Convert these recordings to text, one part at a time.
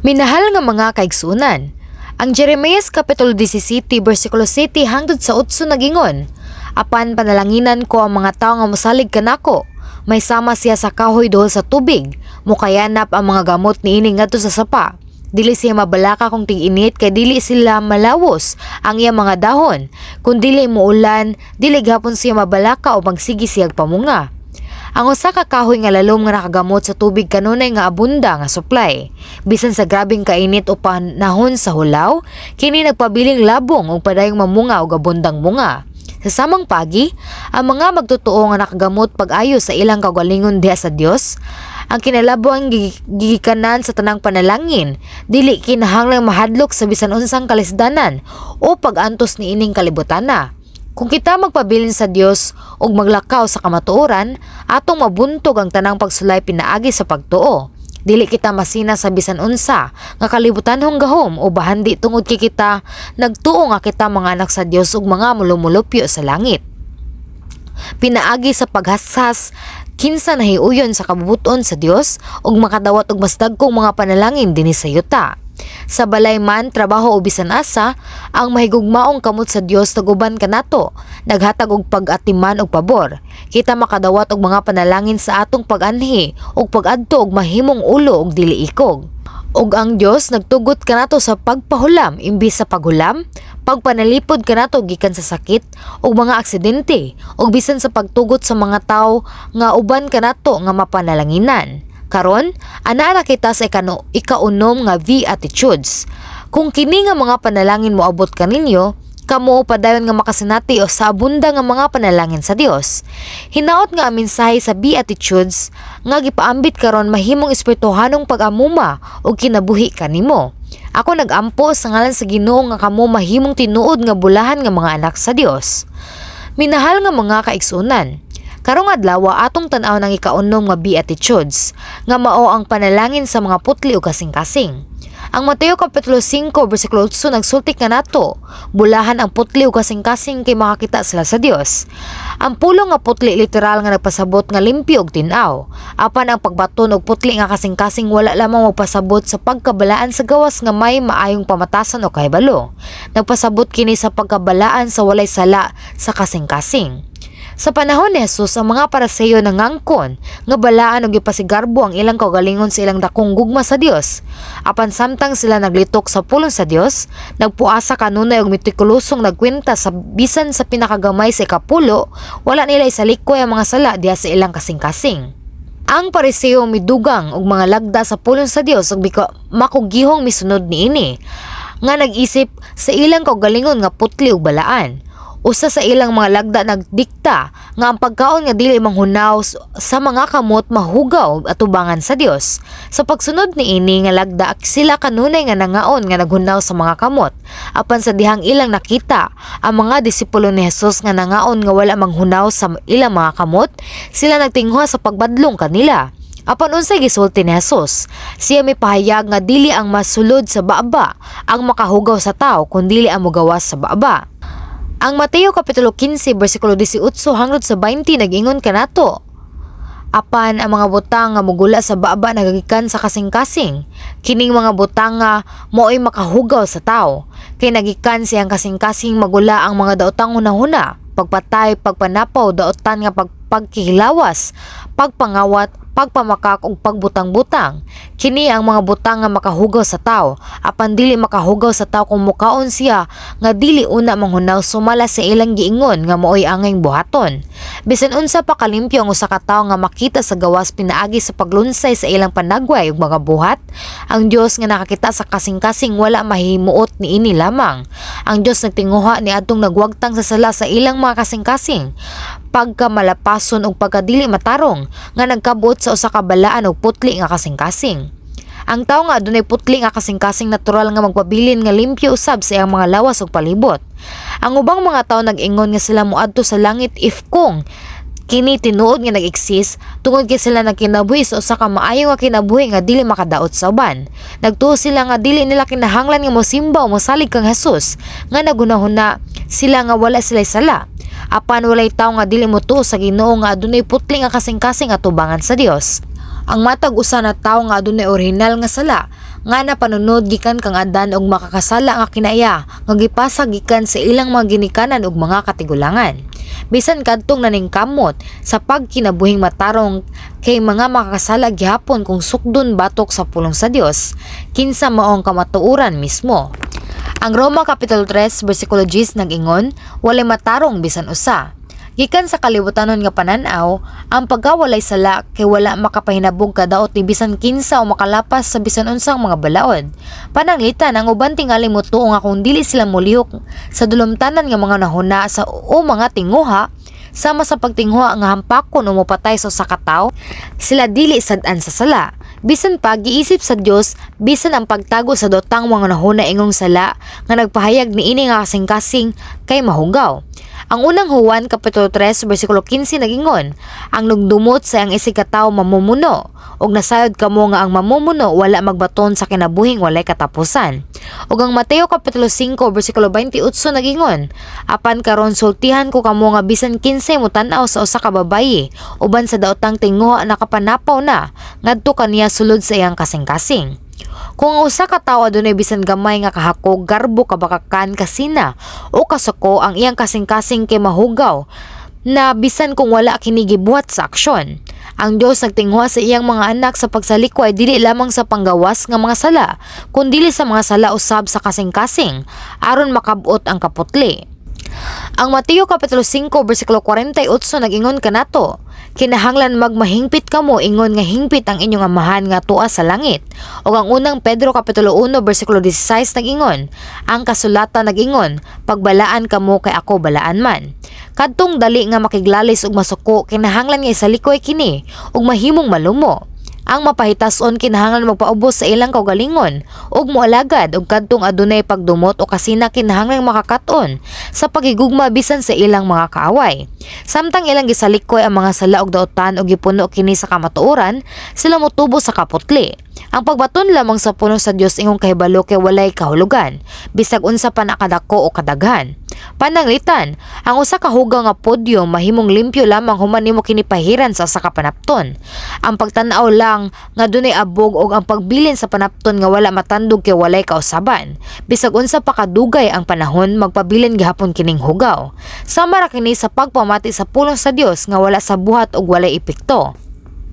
Minahal nga mga kaigsunan, ang Jeremias Kapitulo 17, versikulo 7 hangtod sa 8 nagingon, "Apan panalanginan ko ang mga tawo nga mosalig kanako. May sama siya sa kahoy duol sa tubig, mukayanap ang mga gamot niini ngadto sa sapa. Dili siya mabalaka kung tig-init kay dili sila malawos ang iyang mga dahon. Kung dili muulan, dili gihapon siya mabalaka o magsigi siyag pamunga." Ang usa ka kahoy nga lalom nga nakagamot sa tubig kanunay nga abunda nga supply. Bisan sa grabeng kainit o panahon sa hulaw, kini nagpabiling labong ug padayong mamunga og abundang bunga. Sa samang pagi, ang mga magtotoo nga nakagamot pag-ayo sa ilang kaugalingon diha sa Dios, ang kinalabuan gigikanan sa tanang panalangin, dili kinahanglang mahadlok sa bisan unsang kalisdanan o pag-antos niining kalibutana. Kung kita magpabilin sa Dios ug maglakaw sa kamatuoran, atong mabuntog ang tanang pagsulay pinaagi sa pagtuo. Dili kita masina sa bisan unsa nga kalibutanhong gahom o bahandi tungod kay kita nagtuo nga kita mga anak sa Dios ug mga mulumulupyo sa langit. Pinaagi sa paghashas, kinsa nahiuyon sa kabubuton sa Dios ug makadawat og mas dagkong mga panalangin dinhi sa yuta. Sa balay man, trabaho o bisan asa, ang mahigugmaong kamot sa Dios naguban kanato, naghatag og pag-atiman og pabor. Kita makadawat og mga panalangin sa atong pag-anhi ug pag-adto og mahimong ulo ug dili ikog. Ug ang Dios nagtugot kanato sa pagpahulam imbis sa paghulam, pagpanalipod kanato gikan sa sakit ug mga aksidente, ug bisan sa pagtugot sa mga tawo nga uban kanato nga mapanalanginan. Karon, anaa na kita sa ikaunom nga Beatitudes. Kung kini nga mga panalangin moabot kaninyo, kamo padayon nga makasinati o sa abunda nga mga panalangin sa Dios. Hinaot nga ang mensahe sa Beatitudes nga gipaambit karon mahimong espirituhanong pag-amuma ug kinabuhi kanimo. Ako nag-ampo sa ngalan sa Ginoo nga kamo mahimong tinuod nga bulahan nga mga anak sa Dios. Minahal nga mga kaigsunan, karong adlaw atong tan-aw ng ikaunom nga Beatitudes nga mao ang panalangin sa mga putli ug kasing-kasing. Ang Mateo Kapitulo 5 bersikulo 8 nagsulti kanato, "Bulahan ang putli ug kasing-kasing kay makakita sila sa Dios." Ang pulong nga putli literal nga nagpasabot nga limpyo ug tin-aw. Apan ang pagbaton og putli nga kasing-kasing wala lamang magpasabot sa pagkabalaan sa gawas nga may maayong pamatasan o kahibalo. Nagpasabot kini sa pagkabalaan sa walay sala sa kasing-kasing. Sa panahon ni Jesus, ang mga Pariseo nangangkon nga balaan og gipasigarbo ang ilang kaugalingon sa ilang dakong gugma sa Dios. Apan samtang sila naglitok sa pulong sa Dios, nagpuasa kanunay og metikulusong nagkwenta sa bisan sa pinakagamay sa ikapulo, wala nila isalikway ang mga sala diha sa ilang kasing-kasing. Ang Pariseo midugang og mga lagda sa pulong sa Dios ug makugihong misunod niini nga nag-isip sa ilang kaugalingon nga putli ug balaan. Usa sa ilang mga lagda nagdikta nga ang pagkaon nga dili manghunaw sa mga kamot mahugaw atubangan sa Dios. Sa pagsunod niini nga lagda, sila kanunay nga nangaon nga naghunaw sa mga kamot. Apan sa dihang ilang nakita ang mga disipulo ni Jesus nga nangaon nga wala manghunaw sa ilang mga kamot, sila nagtinghuha sa pagbadlong kanila. Apan unsay gisulti ni Jesus? Siya mipahayag nga dili ang masulod sa baba ang makahugaw sa tao kundili ang mogawas sa baba. Ang Mateo Kapitulo 15 bersikulo 18 hangtod sa 20 nag-ingon kanato, "Apan ang mga butang nga mugula sa baba nagagikan sa kasing-kasing. Kining mga butang nga mao'y makahugaw sa tao. Kay nagikan siyang kasing-kasing magula ang mga daotang hunahuna, pagpatay, pagpanapaw, daotan nga pagkihilawas, pagpangawat, pagpamakak ug pagbutang-butang. Kini ang mga butang nga makahugaw sa tao, apan dili makahugaw sa tao kung mukaon siya nga dili una manghunaw sumala sa ilang giingon nga maoy angay buhaton." Bisan unsa pa kalimpyo ang usa ka tawo nga makita sa gawas pinaagi sa paglunsay sa ilang panagway ug mga buhat, ang Dios nga nakakita sa kasing-kasing wala mahimuot niini lamang. Ang Dios nagtinguha ni adtong nagwagtang sa sala sa ilang mga kasing-kasing, pagkamalapason ug pagkadili matarong nga nagkabuot sa usa ka balaan ug putli nga kasing-kasing. Ang tawo nga adunay putli nga kasing-kasing natural nga magpabilin nga limpyo usab sa iyang mga lawas ug palibot. Ang ubang mga tawo nag-ingon nga sila moadto sa langit if kung kini tinuod nga nag-exist tungod kay sila nagkinabuhi sa usa ka maayo nga kinabuhi nga dili makadaot sa uban. Nagtuo sila nga dili nila kinahanglan nga mosimba o mosalig kang Jesus nga nagunahuna sila nga wala sila sala. Apan walay tawo nga dili motuo sa Ginoo nga adunay putli nga kasing-kasing atubangan sa Dios. Ang matag usa na tawo nga adunay orihinal nga sala nga napanunod gikan kang Adan og makakasala nga kinaiya nga gipasa gikan sa ilang mga ginikanan ug mga katigulangan. Bisan kadtong naningkamot sa pagkinabuhing matarong kay mga makakasala gihapon kung sukdon batok sa pulong sa Dios, kinsa mao ang kamatuoran mismo. Ang Roma Kapitulo 3 bersikulo 10 nag-ingon, "Walay matarong bisan usa." Gikan sa kalibutanon nga panan-aw, ang pagkawalay sala kay wala makapahinabog kadaot ni bisan kinsa o makalapas sa bisan unsang mga balaod. Pananglitan, ang uban tingali motuo nga kung dili sila molihok sa dulumtanan nga mga hunahuna sa o mga tinguha, sama sa pagtinguha nga hampakon o mopatay sa usa ka tawo, sila dili sad-an sa sala. Bisan pa giisip sa Dios, bisan ang pagtago sa dotang mga hunahuna ingong sala nga nagpahayag niini nga kasing-kasing kay mahugaw. Ang Unang Juan kapitulo 3 bersikulo 15 nagingon, "Ang nagdumot sa iyang isigkatawo mamumuno, ug nasayod kamo nga ang mamumuno wala magbaton sa kinabuhing walay katapusan." Ug ang Mateo kapitulo 5 bersikulo 28 nagingon, "Apan karon sultihan ko kamo nga bisan kinsay motan-aw sa usa ka babayi uban sa daotang tinguha, nakapanapaw na ngadto kaniya sulod sa iyang kasing-kasing." Kung ang usa ka tawo adunay bisan gamay nga kahakog, garbo, kabakakan, kasina o kasuko, ang iyang kasing-kasing kay mahugaw na bisan kung wala kini gibuhat sa aksyon. Ang Dios nagtinguha sa iyang mga anak sa pagsalikway dili lamang sa panggawas nga mga sala, kundili sa mga sala usab sa kasing-kasing aron makab-ot ang kaputli. Ang Mateo Kapitulo 5 bersikulo 48 nag-ingon kanato, "Kinahanglan magmahingpit kamo ingon nga hingpit ang inyong Amahan nga tua sa langit." Ug ang Unang Pedro Kapitulo 1 bersikulo 16 nag-ingon, "Ang kasulatan nag-ingon, 'Pagbalaan kamo kay ako balaan man.'" Kadtong dali nga makiglalis ug masuko, kinahanglan nga isalikoy kini ug mahimong malumo. Ang mapahitason kinahanglan magpaubos sa ilang kaugalingon ug moalagad, ug kadtong adunay pagdumot o kasina kinahanglan makakat-on sa paghigugma bisan sa ilang mga kaaway. Samtang ilang gisalikoy ang mga sala ug daotan ug gipuno kini sa kamatuoran, sila motubo sa kaputli. Ang pagbaton lamang sa pulong sa Dios ingong kahibalo kay walay kahulugan, bisag unsa pa na kadako o kadaghan. Pananglitan, ang usa ka hugaw nga podium mahimong limpyo lamang human nimo kini pahiran sa usa ka panapton. Ang pagtan-aw lang nga dunay abog og ang pagbilin sa panapton nga wala matandog kay walay kausaban. Bisag unsa pa kadugay ang panahon, magpabilin gihapon kining hugaw. Sama ra kini sa pagpamati sa pulong sa Dios nga wala sa buhat og walay epekto.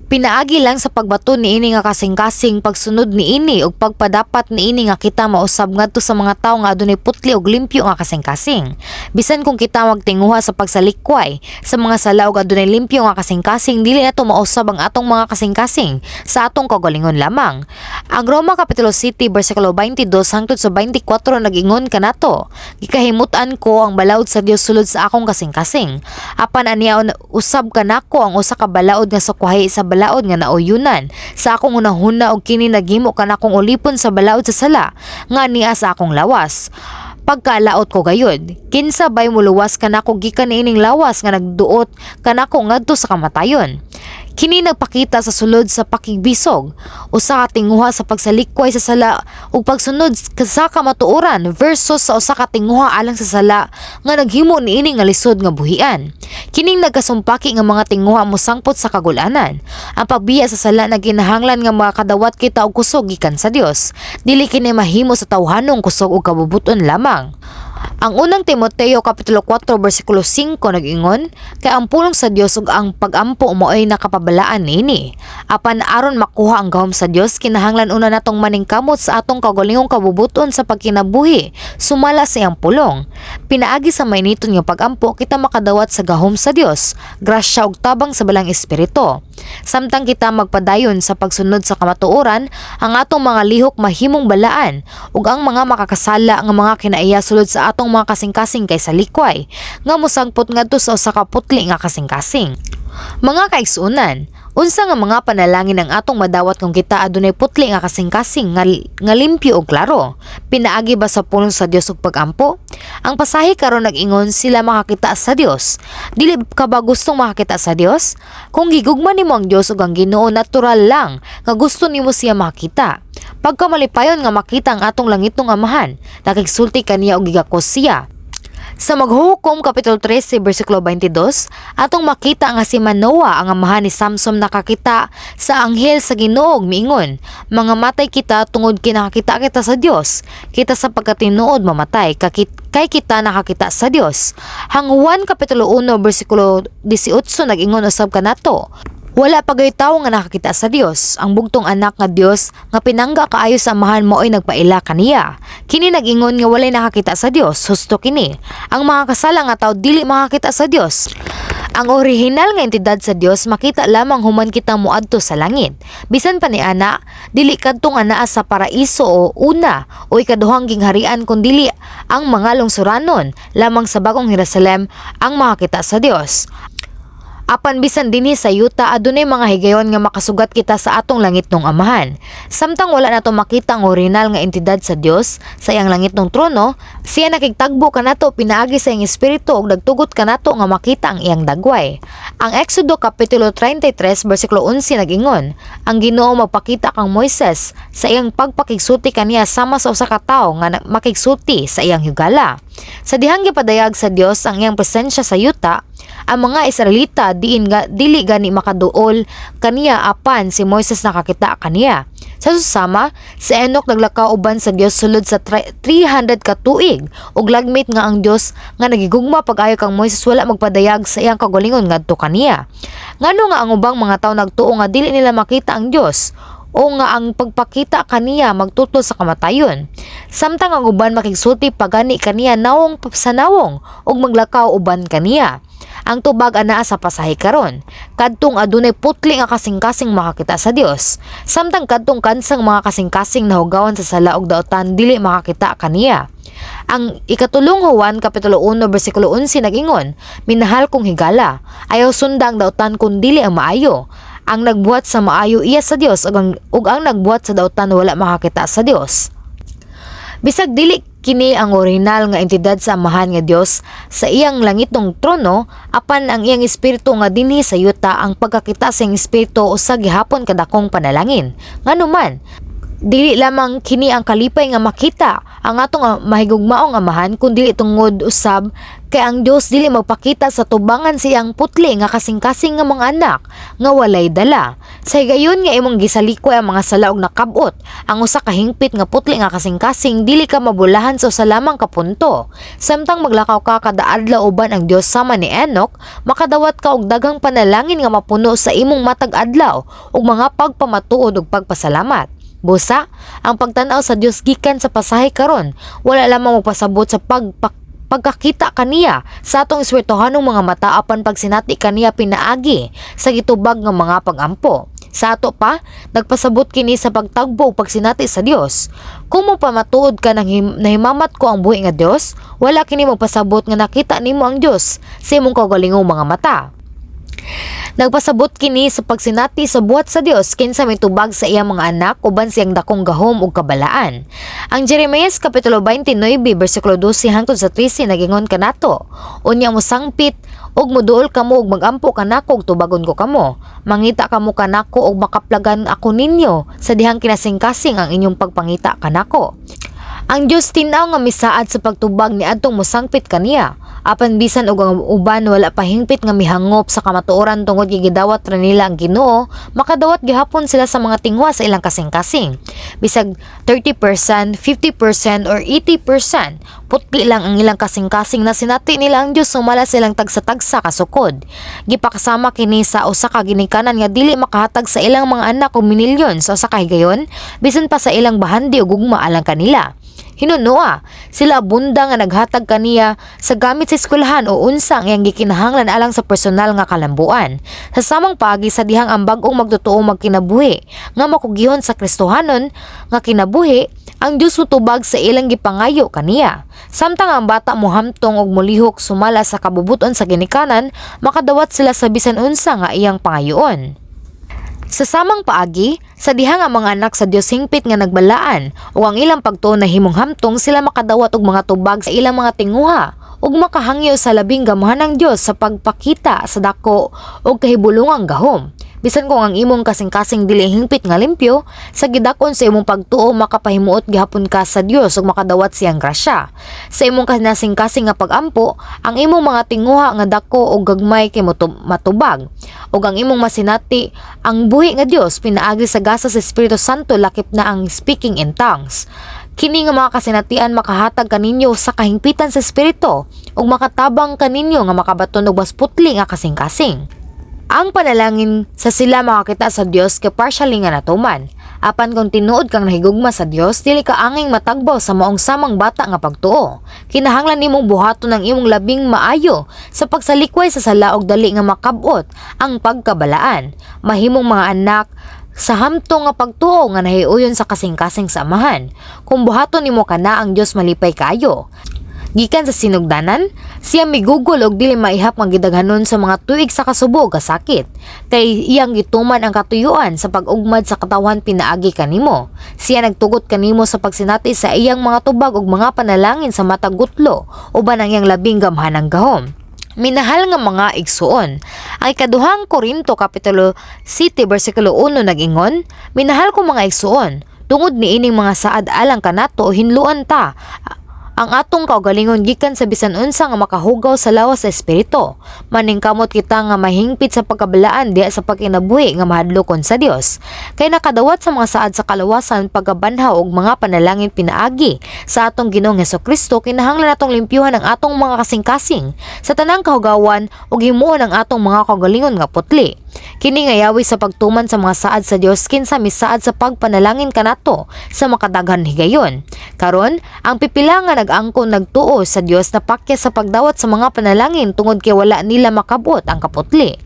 Pinaagi lang sa pagbaton niini nga kasing-kasing, pagsunod niini ug pagpadapat niini nga kita mausab ngadto sa mga tawo nga adunay putli ug limpyo nga kasing-kasing. Bisan kung kita magtinguha sa pagsalikway sa mga sala ug adunay limpyo nga kasing-kasing, dili nato mausab ang atong mga kasing-kasing sa atong kaugalingon lamang. Ang Roma Kapitulo 7 bersikulo 22 hangtod sa 24 nag-ingon kanato, "Gikahimut-an ko ang balaod sa Dios sulod sa akong kasing-kasing. Apan ania usab kanako ang usa ka balaod nga sukwahi sa balaod nga nauyunan sa akong hunahuna, og kini naghimo kanakong ulipon sa balaod sa sala nga ania sa akong lawas. Pagkalaot ko gayud! Kinsa bay moluwas kanako gikan niining lawas nga nagduot kanako ngadto sa kamatayon?" Kini nagpakita sa sulod sa pakigbisog, usa ka tinguha sa pagsalikway sa sala ug pagsunod sa kamatuoran versus sa usa ka tinguha alang sa sala nga naghimo niini nga lisod nga buhian. Kining nagkasumpaki nga mga tinguha mosangpot sa kagul-anan. Ang pagbiya sa sala nagkinahanglan nga makadawat kita og kusog gikan sa Dios. Dili kini mahimo sa tawhanong kusog ug kabubuton lamang. Ang Unang Timoteo kapitulo 4 bersikulo 5 nag-ingon, "Kay ang pulong sa Dios ug ang pagampo maoy nakapabalaan niini." Apan aron makuha ang gahom sa Dios, kinahanglan una natong maningkamot sa atong kaugalingong kabubuton sa pagkinabuhi sumala sa iyang pulong. Pinaagi sa mainiton nga pagampo, kita makadawat sa gahom sa Dios, grasya ug tabang sa Balaang Espiritu. Samtang kita magpadayon sa pagsunod sa kamatuoran, ang atong mga lihok mahimong balaan ug ang mga makakasala nga mga kinaiya sulod sa atong mga kasing-kasing kay salikway nga mosangpot ngadto sa usa ka putli nga kasing-kasing. Mga kaigsuonan, unsa nga mga panalangin ang atong madawat kung kita adunay putli nga kasing-kasing nga limpyo ug klaro? Pinaagi ba sa pulong sa Dios ug pagampo? Ang pasahe karon nag-ingon sila makakita sa Dios. Dili ka ba gustong makakita sa Dios? Kung gigugma nimo ang Dios ug ang Ginoo, natural lang nga gusto nimo siya makita. Pagkamalipayon nga makita ang atong langitnong Amahan, nakigsulti kaniya og gigakos siya. Sa Maghuhukom Kapitulo 13 bersikulo 22, atong makita nga si Manoah, ang amahan ni Samson, nakakita sa anghel sa Ginoo ug miingon, "Mangamatay kita tungod kay nakakita kita sa Dios. Kita sa pagkatinuod mamatay kakit kay kita nakakita sa Dios." Ang Juan Kapitulo 1 bersikulo 18 nag-ingon usab kanato, "Wala pa gayud tawo nga nakakita sa Dios. Ang bugtong anak nga Dios nga pinangga kaayo sa Amahan maoy nagpaila kaniya." Kini nag-ingon nga walay nakakita sa Dios. Husto kini. Ang mga kasala nga tawo dili makakita sa Dios. Ang orihinal nga entidad sa Dios makita lamang human kitang moadto sa langit. Bisan pa ni ana, dili kadtong anaa sa paraiso o una o ikaduhang gingharian, kundili ang mga lungsuranon lamang sa Bagong Jerusalem ang makakita sa Dios. Apan bisan dinhi sa yuta, adunay mga higayon nga makasugat kita sa atong langitnong Amahan. Samtang wala nato makita ang orihinal nga entidad sa Dios sa iyang langitnong trono, siya nakigtagbo kanato pinaagi sa iyang espiritu ug nagtugot kanato nga makita ang iyang dagway. Ang Exodo kapitulo 33 bersikulo 11 nag-ingon, "Ang Ginoo magpakita kang Moises sa iyang pagpakigsulti kaniya sama sa usa ka tawo nga makigsulti sa iyang higala." Sa dihang gipadayag sa Dios ang iyang presensya sa yuta, ang mga Israelita diin ga, dili gani makaduol kaniya, apan si Moises nakakita kaniya. Sa susama, si Enoch naglakaw uban sa Dios sulod sa 300 ka tuig ug lagmit nga ang Dios nga nagigugma pag-ayo kang Moises wala magpadayag sa iyang kaugalingon ngadto kaniya. Ngano nga ang ubang mga tawo nagtuo nga dili nila makita ang Dios o nga ang pagpakita kaniya magtutol sa kamatayon, samtang ang uban makigsulti pagani kaniya nawong sa nawong ug maglakaw uban kaniya? Ang tubag anaa sa pasahe karon. Kadtong adunay putli nga kasing-kasing makakita sa Dios, samtang kadtong kansang mga kasing-kasing nahugawan sa sala ug daotan dili makakita kaniya. Ang Ikatulong Juan kapitulo 1 bersikulo 11 nag-ingon, "Minahal kong higala, ayaw sunda ang daotan kun dili ang maayo. Ang nagbuhat sa maayo iya sa Dios ug ang nagbuhat sa daotan wala makakita sa Dios." Bisag dili kini ang orihinal nga entidad sa Amahan nga Dios sa iyang langitnong trono, apan ang iyang espiritu nga dinhi sa yuta, ang pagkakita sa iyang espiritu usa gihapon kadakong panalangin. Nganuman, dili lamang kini ang kalipay nga makita ang atong mahigugmaong Amahan, kundi tungod usab kay ang Dios dili magpakita sa tubangan sa iyang putli nga kasing-kasing nga mga anak nga walay dala. Sa higayon nga imong gisalikway ang mga sala ug nakab-ot ang usa ka hingpit nga putli nga kasing-kasing, dili ka mabulahan sa usa lamang ka punto. Samtang maglakaw ka kada adlaw uban ang Dios sama ni Enoch, makadawat ka og daghang panalangin nga mapuno sa imong matag adlaw ug mga pagpamatuod ug pagpasalamat. Busa, ang pagtan-aw sa Dios gikan sa pasahe karon wala lamang magpasabot sa pagkakita kaniya sa atong espirituhanong mga mata, apan pagsinati kaniya pinaagi sa gitubag nga mga pagampo. Sa ato pa, nagpasabot kini sa pagtagbo ug pagsinati sa Dios. Kung mopamatuod ka nang nahimamat ko ang buhi nga Dios, wala kini magpasabot nga nakita nimo ang Dios sa imong kaugalingong mga mata. Nagpasabot kini sa pagsinati sa buhat sa Dios kinsa may tubag sa iyang mga anak uban siyang dakong gahom ug kabalaan. Ang Jeremias kapitulo 29 bersikulo 12 hangtod sa 13 nagingon kanato, "Unya mosangpit ug moduol kamo ug magampo kanako ug tubagon ko kamo. Mangita kamo kanako ug makaplagan ako ninyo sa dihang kinasingkasing ang inyong pagpangita kanako." Ang Dios tin-aw nga misaad sa pagtubag ni adtong mosangpit kaniya. Apan bisan og ang uban wala pa hingpit nga mihangop sa kamatuoran tungod kay gidawat ra nila ang Ginoo, makadawat gihapon sila sa mga tingwa sa ilang kasing-kasing. Bisag 30%, 50% or 80%, putli lang ang ilang kasing-kasing na sinati nila ang Dios sumala sa ilang tagsa-tagsa kasukod. Gipakasama kini sa usa ka ginikanan nga dili makahatag sa ilang mga anak og minilyon sa usa ka higayon, bisan pa sa ilang bahandi og gugma alang kanila. Hinunoa, sila abunda nga naghatag kaniya sa gamit sa eskwelahan o unsa ang iyang gikinahanglan alang sa personal nga kalambuan. Sa samang paagi, sa dihang ang bag-ong magtotoo magkinabuhi nga makugihon sa Kristohanon nga kinabuhi, ang Dios motubag sa ilang gipangayo kaniya. Samtang ang bata mohamtong og molihok sumala sa kabubuton sa ginikanan, makadawat sila sa bisan unsa nga iyang pangayoon. Sa samang paagi, sa dihang ang mga anak sa Dios hingpit nga nagbalaan o ang ilang pagtuo na himong hamtong, sila makadawat og mga tubag sa ilang mga tinguha ug makahangyo sa labing gamhanang Dios sa pagpakita sa dako og kahibulungang gahom. Bisan kung ang imong kasing-kasing dili hingpit nga limpyo, sa gidak-on sa imong pagtuo makapahimuot gihapon ka sa Dios ug makadawat siyang grasya. Sa imong kasing-kasing nga pagampo, ang imong mga tinguha nga dako og gagmay kay matubag. Ug ang imong masinati ang buhi nga Dios pinaagi sa gasa sa Espiritu Santo, lakip na ang speaking in tongues. Kini nga mga kasinatian makahatag kaninyo sa kahingpitan sa espiritu ug makatabang kaninyo nga makabaton og mas putli nga kasing-kasing. Ang panalangin sa sila makakita sa Dios kay partially nga natuman. Apan kung tinuod kang nahigugma sa Dios, dili ka angay matagbaw sa maong samang bata nga pagtuo. Kinahanglan nimong buhaton ang imong labing maayo sa pagsalikway sa sala og dali nga makabot ang pagkabalaan. Mahimong mga anak sa hamtong nga pagtuo nga nahiuyon sa kasing-kasing sa Amahan. Kung buhaton nimo kana, ang Dios malipay kaayo. Gikan sa sinugdanan, siya migugol og dili maihap nga gidaghanon sa mga tuig sa kasubo ug kasakit. Kay iyang gituman ang katuyuan sa pag-ugmad sa katawhan pinaagi kanimo. Siya nagtugot kanimo sa pagsinati sa iyang mga tubag ug mga panalangin sa matag gutlo uban ang iyang labing gamhanang gahom. Minahal nga mga igsuon, ang Ikaduhang Korinto kapitulo 7 bersikulo 1 nag-ingon, "Minahal ko mga igsuon, tungod niining mga saad alang kanato, hinluan ta ang atong kaugalingon gikan sa bisan unsa nga makahugaw sa lawas sa espiritu. Maningkamot kita nga mahingpit sa pagkabalaan diha sa pagkinabuhi nga mahadlokon sa Dios. Kay nakadawat sa mga saad sa kalawasan, pagkabanhaw ug mga panalangin pinaagi sa atong Ginoong Kristo, kinahanglan natong limpyuhan ang atong mga kasing-kasing sa tanang kahugawan ug himuon ang atong mga kaugalingon nga putli. Kini nga yawi sa pagtuman sa mga saad sa Dios kinsa misaad sa pagpanalangin kanato sa makadaghan higayon." Karon, ang pipila nga nag-angkon nagtuo sa Dios napakya sa pagdawat sa mga panalangin tungod kay wala nila makabot ang kaputli.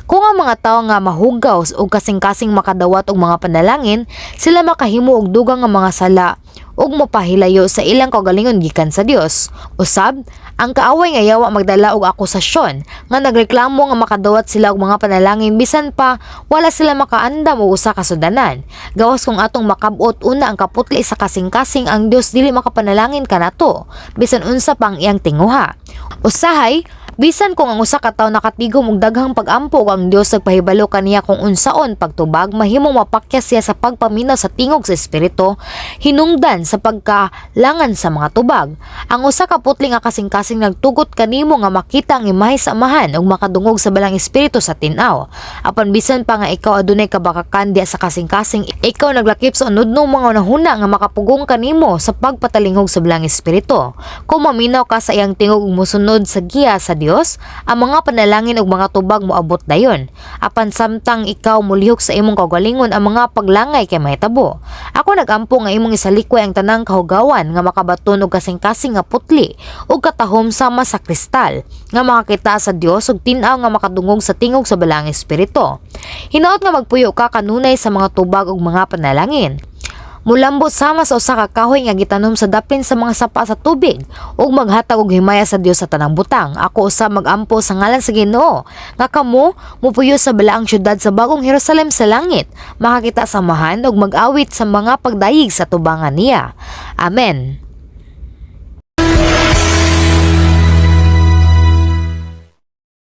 Kung ang mga tawo nga mahugaw og kasing-kasing makadawat og mga panalangin, sila makahimo og dugang nga mga sala ug mopahilayo sa ilang kaugalingon gikan sa Dios. Usab, ang kaaway nga yawa magdala og akusasyon nga nagreklamo nga makadawat sila og mga panalangin bisan pa wala sila makaandam og usa ka sudanan. Gawas kung atong makabot una ang kaputli sa kasing-kasing, ang Dios dili makapanalangin kanato bisan unsa pang iyang tinguha. Usahay, bisan kung ang usa ka tawo nakatigom og daghang pag-ampo ug ang Dios nagpahibalo kaniya kung unsaon pagtubag, mahimong mapakyas siya sa pagpaminaw sa tingog sa espiritu hinungdan sa pagkalangan sa mga tubag. Ang usa ka putli nga kasing-kasing nagtugot kanimo nga makita ang imahe sa Amahan ug makadungog sa Balaang Espiritu sa tin-aw. Apan bisan pa nga ikaw adunay kabakakan diha sa kasing-kasing, ikaw naglakip sa unudnong mga hunahuna nga makapugong kanimo sa pagpatalinghog sa Balaang Espiritu. Kung maminaw ka sa iyang tingog ug mosunod sa giya sa Dios, ang mga panalangin ug mga tubag moabot dayon. Apan samtang ikaw molihok sa imong kaugalingon, ang mga paglangay kay mahitabo. Ako nagampo nga imong isalikway ang tanang kahugawan nga makabaton og kasing-kasing nga putli ug katahom sama sa kristal, nga makakita sa Dios ug tin-aw nga makadungog sa tingog sa Balaang Espiritu. Hinaot nga magpuyo ka kanunay sa mga tubag ug mga panalangin. Mulambo sama sa usa ka kahoy nga gitanom sa dapin sa mga sapa sa tubig ug maghatag og himaya sa Dios sa tanang butang. Ako usab magampo sa ngalan sa Ginoo nga kamo mupuyo sa balaang syudad sa bagong Jerusalem sa langit, makakita sa Amahan ug mag-awit sa mga pagdayeg sa tubangan niya. Amen.